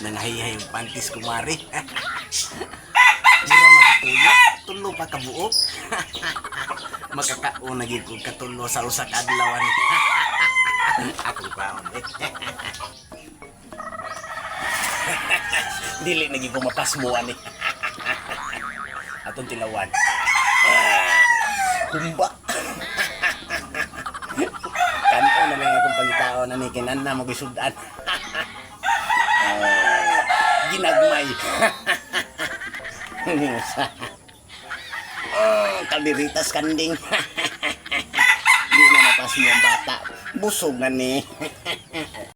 Nangahiya yung panties ko, mare. Mura magtuyo, tulo pa kabuok. Makakaon na gyud ko katulo sa usa ka adlaw ni. Akong kwaon eh. Dili na gyud ko mapasmo ani. Atong tilawan. Humba. Kanon na lang akong pangitaon ani kay na mo gisudan. Ginagmay. Oh, kalderitas kanding. Di na mapasmo ang bata. Busog na ni.